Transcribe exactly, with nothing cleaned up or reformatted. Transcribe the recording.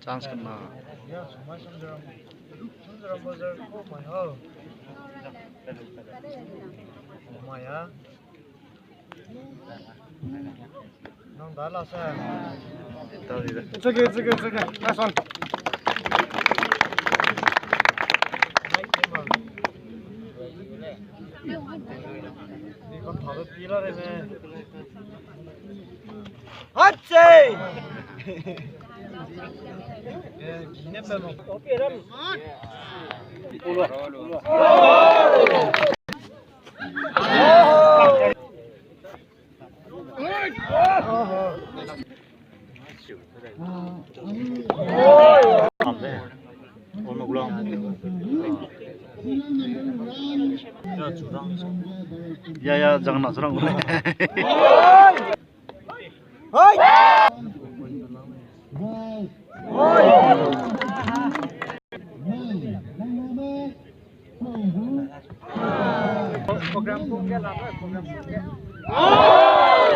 Chance kena. Maya. Nang da la se. It's okay, it's okay, it's okay. Nice one. Hatse! Ya, ya, zang na zang.